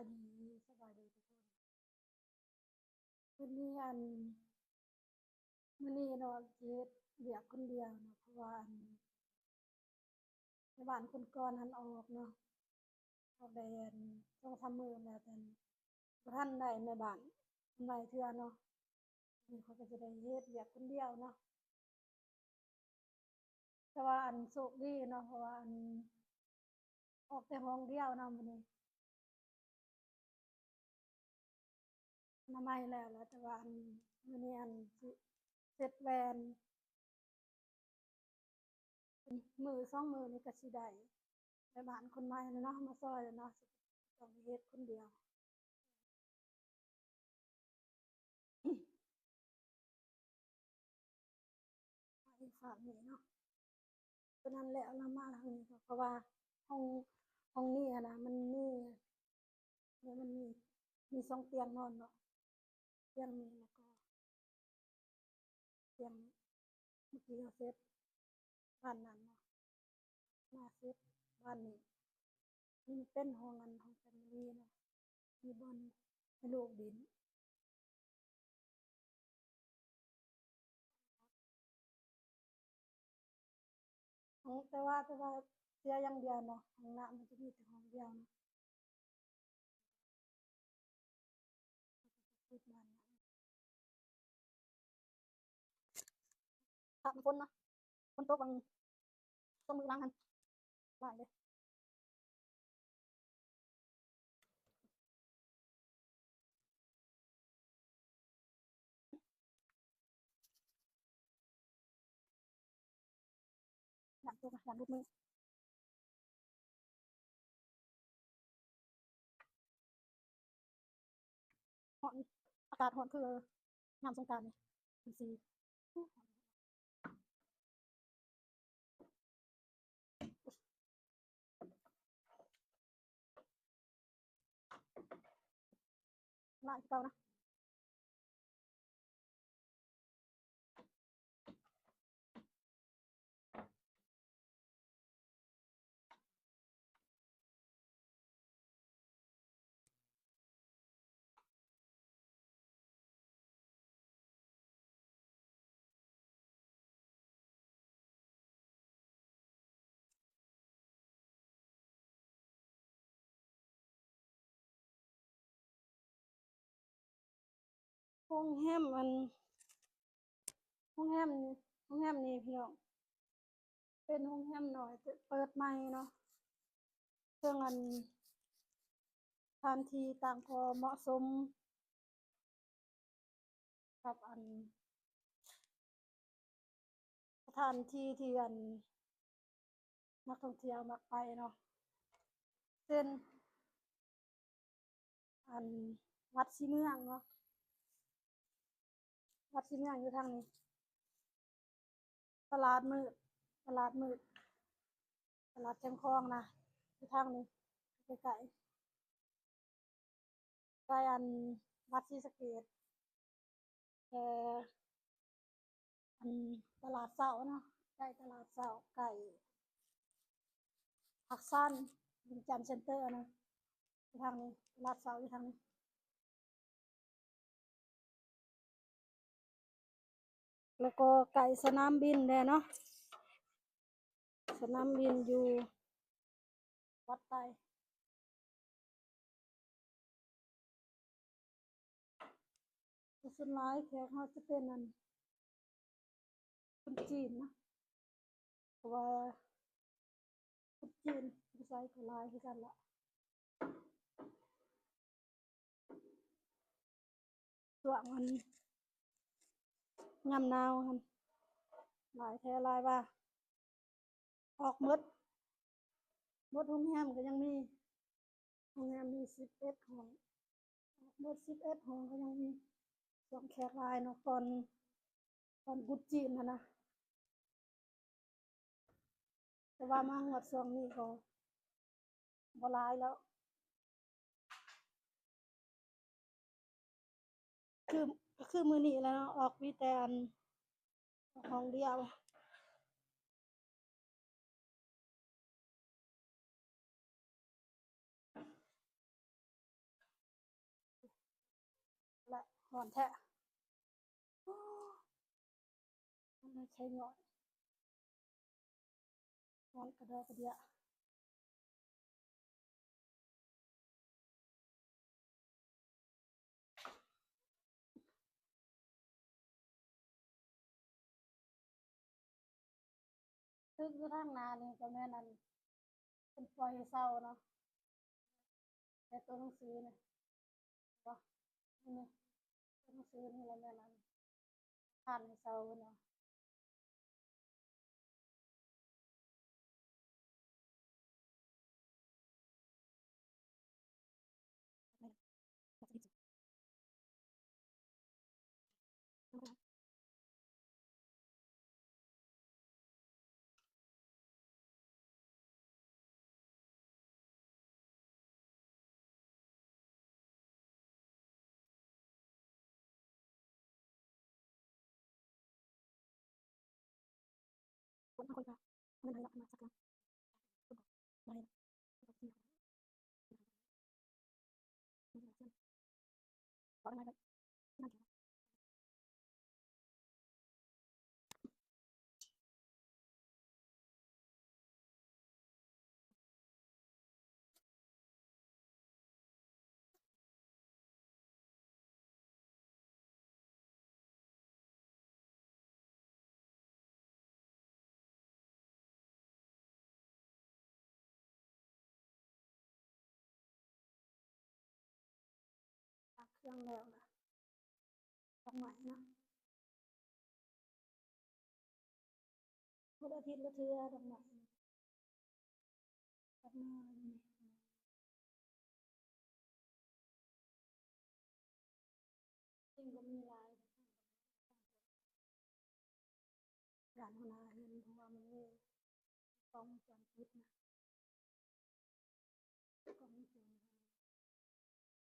ສະບາຍດີ ສະບາຍດີທຸກຄົນ. ມື້ນີ້ ອັນ ມື້ນີ້ເນາະ ຊິເຮັດວຽກຄົນດຽວເນາະ ເພາະວ່າ ອັນ ແມ່ບ້ານຄົນກ່ອນຫັ້ນອອກເນາະ ອອກໄດ້ ອັນ ສອງສາມມື້ແລ້ວ ແຕ່ບໍ່ທັນໄດ້ແມ່ບ້ານຄົນໃໝ່ເທື່ອເນາະ. ນີ້ຂ້ອຍກໍຈະໄດ້ເຮັດວຽກຄົນດຽວເນາະ ແຕ່ວ່າ ອັນ ໂຊກດີເນາະ ເພາະວ່າ ອັນ ອອກແຕ່ຫ້ອງດຽວເນາະມື້ນີ້. ອະນາໄມແລ້ວລະ ແຕ່ວ່າ ອັນ ມື້ນີ້ ອັນ ຊິເຊັດແວ່ນ ມື້ສອງມື້ນີ້ກໍຊິໄດ້ແມ່ບ້ານຄົນໃໝ່ແລ້ວເນາະ ມາຊ່ອຍແລ້ວເນາະ ຊິຕ້ອງເຮັດຄົນດຽວ. ໄປຝັ່ງນີ້ເນາະ ຕົວນັ້ນແຫຼະ ເອົາລະມາທາງນີ້ເນາະ ເພາະວ່າຫ້ອງ ຫ້ອງນີ້ຫັ້ນນະ ມັນມີ ມັນມີ ມີສອງຕຽງນອນເນາະ ຕຽງນີ້ ແລ້ວກໍຕຽງນີ້ ເມື່ອກີ້ເຮົາເຊັດບ້ານນັ້ນເນາະ ມາເຊັດບ້ານນີ້ ນີ້ເປັນຫ້ອງ ອັນ ຫ້ອງແຟມິລີເນາະ ມີບ່ອນໃຫ້ລູກຫຼິ້ນ. ແຕ່ວ່າ ແຕ່ວ່າເສຍຢ່າງດຽວເນາະ ຫ້ອງນ້ຳມັນຈະມີແຕ່ຫ້ອງດຽວເນາະ ປິດບານ ຖ້າມັນຝົນເນາະ ຝົນຕົກຫວ່າງສອງມື້ຫຼັງຫັ້ນຫຼາຍເດ້. ລ້າງຕົວ ລ້າງມື ຮ້ອນ ອາກາດຮ້ອນຄືຍາມສົງການນີ້ ມັນຊິ ຫຼາຍຄືເກົ່ານະ. ໂຮງແຮມ ອັນ ໂຮງແຮມນີ້ ໂຮງແຮມນີ້ພີ່ນ້ອງ ເປັນໂຮງແຮມນ້ອຍ ເປີດໃໝ່ເນາະ ເຊິ່ງ ອັນ ສະຖານທີ່ຕ່າງກໍເໝາະສົມ ກັບອັນ ສະຖານທີ່ທີ່ອັນ ນັກທ່ອງທ່ຽວມັກໄປເນາະ ເຊັ່ນ ອັນ ວັດຊີເມືອງເນາະ ວັດຊີເມືອງຢູ່ທາງນີ້ ຕະຫຼາດມືດ ຕະຫຼາດມືດ ຕະຫຼາດແຄມຂອງນະ ຢູ່ທາງນີ້ ໃກ້ໆ ໃກ້ອັນ ວັດສີສະເກດ ແຕ່ອັນຕະຫຼາດເຊົ້າເນາະ ໃກ້ຕະຫຼາດເຊົ້າ ໃກ້ພາກຊານ ວຽງຈັນເຊັນເຕີນະ ຢູ່ທາງນີ້ ຕະຫຼາດເຊົ້າຢູ່ທາງນີ້. ແລ້ວກໍໃກ້ສະໜາມບິນແດ່ເນາະ ສະໜາມບິນຢູ່ວັດໄຕ ແຕ່ສ່ວນຫຼາຍແຂກເຮົາຈະເປັນອັນ ຄົນຈີນນະ ເພາະວ່າຄົນຈີນຢູ່ໃສກໍຫຼາຍຄືກັນລະ ຊ່ວງອັນຍາມໜາວຫັ້ນ ຫຼາຍແທ້ຫຼາຍວ່າ ອອກໝົດ ໝົດໂຮງແຮມກໍຍັງມີ ໂຮງແຮມມີສິບເອັດຫ້ອງ ໝົດສິບເອັດຫ້ອງກໍຍັງມີ ຊ່ວງແຂກຫຼາຍເນາະ ຕອນ ຕອນກຸດຈີນຫັ້ນນະ ແຕ່ວ່າມາຮອດຊ່ວງນີ້ກໍບໍ່ຫຼາຍແລ້ວ ຄື ຄືມື້ນີ້ແຫຼະເນາະ ອອກມີແຕ່ອັນ ຫ້ອງດຽວ. ຮ້ອນແທ້ ໂອ້ ມັນໃຊ້ງອນ ຮ້ອນກະດໍກະເດຍ. ຕຶກຢູ່ທາງໜ້ານີ້ກະແມ່ນອັນ ເພິ່ນປ່ອຍໃຫ້ເຊົ່າເນາະ ແຕ່ໂຕໜັງສືນີ້ ເຫັນບໍ່? ນີ້ ໂຕໜັງສືນີ້ລະແມ່ນອັນ ທ່ານໃຫ້ເຊົ່າເນາະ. ປັກເຄື່ອງແລ້ວລະ ດອກໄມ້ເນາະ ພຸ້ນອາທິດລະເທື່ອ ດອກໄມ້ ດອກໄມ້ ຈິງກະມີຫຼາຍ ຢ້ານຫົວໜ້າເຫັນ ເພາະວ່າມັນມີກ້ອງວົງຈອນປິດນະ.